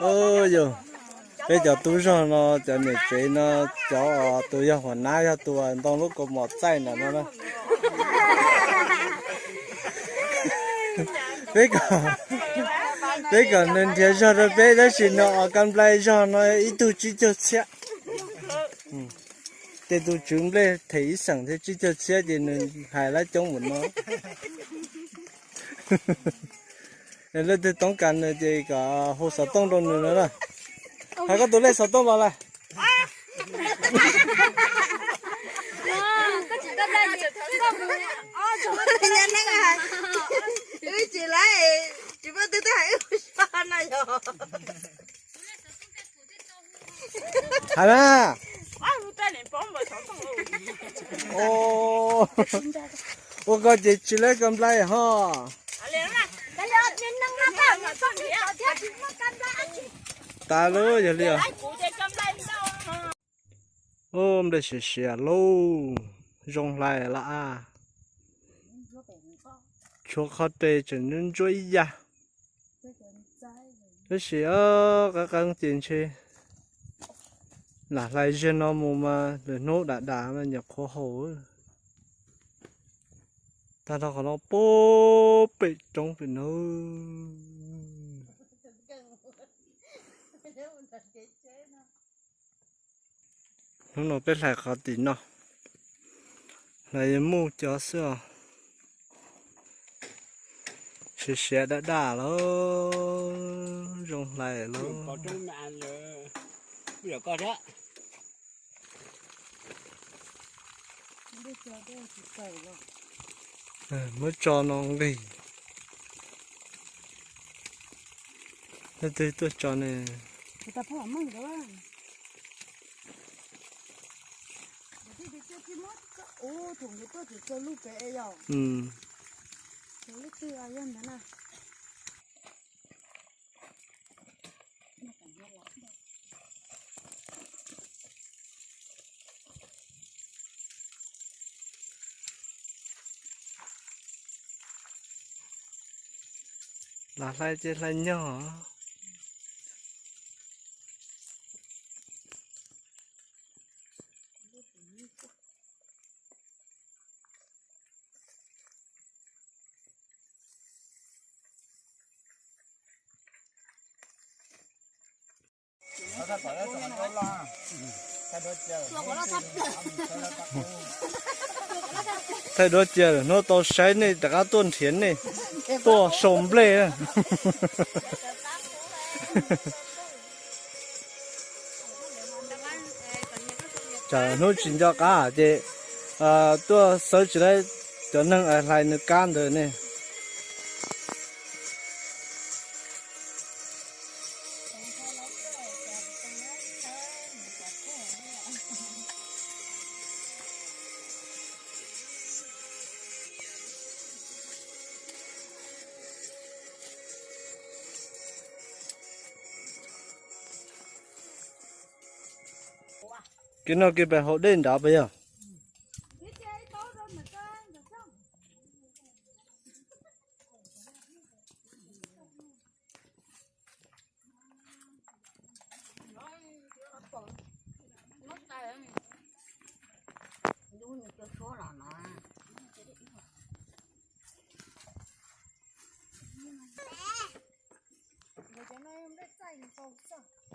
Yog peb cov tub zog no, cov niam tsev no, cov tus yog huas nab yog tus ntoo lub kaus mom txaij ntawm no na. Peb kom, peb kom nws nrhiav zog rau peb tab sis nws os ka nplai zog no ib tug tsib caug txhiab. Tej tus tswv nplej them ib xeem thiab tsib caug txhiab ces nws hais lab coob mus no. Leej twg toob kas nws ces kom hu xov tooj rau nws no na. Hais koj tus lej xov tooj los lawm. Hais na. Ua ko ces tsis lab ka nplai ho. Tas lub yog li os. Ub, nplej siav siav lauj, zoo hlais lawm a. Tshuav qhov tes tseem ntsuab ntsuab ib yam. Tab sis qeeb qeeb ces ntshe lam hlais ziag no mus mas lwm hnub dam dam mas nyuam qhuav haus. Tag nrho qhov no puag pem roob pem no. Hnub no peb hlais qhov tim no, hlais muj cov xwb os. Siav siav daj daj lawm, zoo hlais lawm. Muab tso no nqig. Leej twg tuaj tso ne? Lam hlais ces hlais nyog. Thaij duab cia lawm, hnub tau saib nej rov qab tuaj nrhiav nej, tuaj sau nplej. Tsam hnub tsis nco qab ces tuaj xawb tsis laib cov neeg hlais nws kab ntawd ne. Kev no kev pem hauv dej nrad puas yog?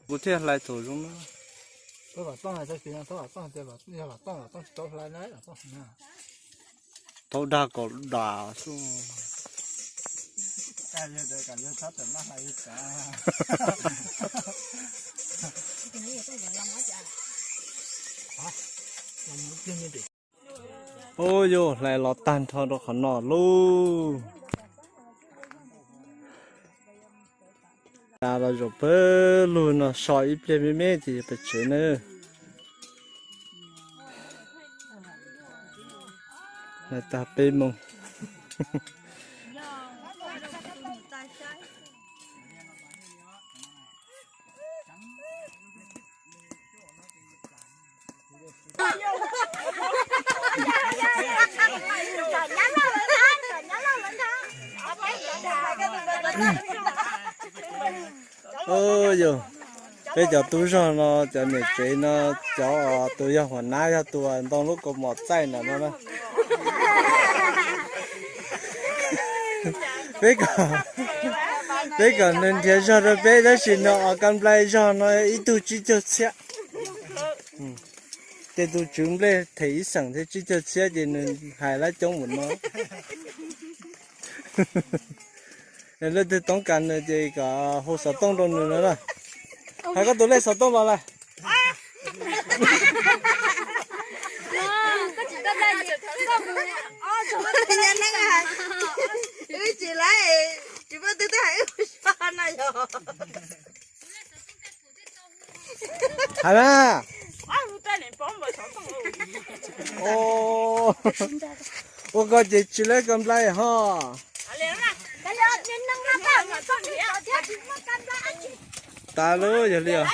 Kuv thiaj hlais thaum zoo na. Thaub dag kom dag xwb. Ub, yuav hlais los tag nrho rau qhov no lauj. Los zaum pawg lug no so ib pliag me me ces yuav pem tsev nawb. Hlais tag peb moos. Yog, peb cov tub zog no, cov niam tsev no, cov tus yog huas nab yog tus ntoo lub kaus mom txaij ntawm no na. Peb kom, peb kom nws nrhiav zog rau peb tab sis nws os ka nplai zog no ib tug tsib caug txhiab. Tej tus tswv nplej them ib xeem thiab tsib caug txhiab ces nws hais lab coob mus no. Leej twg toob kas nws ces kom hu xov tooj rau nws no na. Hais koj tus lej xov tooj los lawm. Tsis laib, tsis muaj twg twb hais wb no yog. Hais mas. Ua ko ces tsis laib ka nplai ho. Tas lawm yog li os.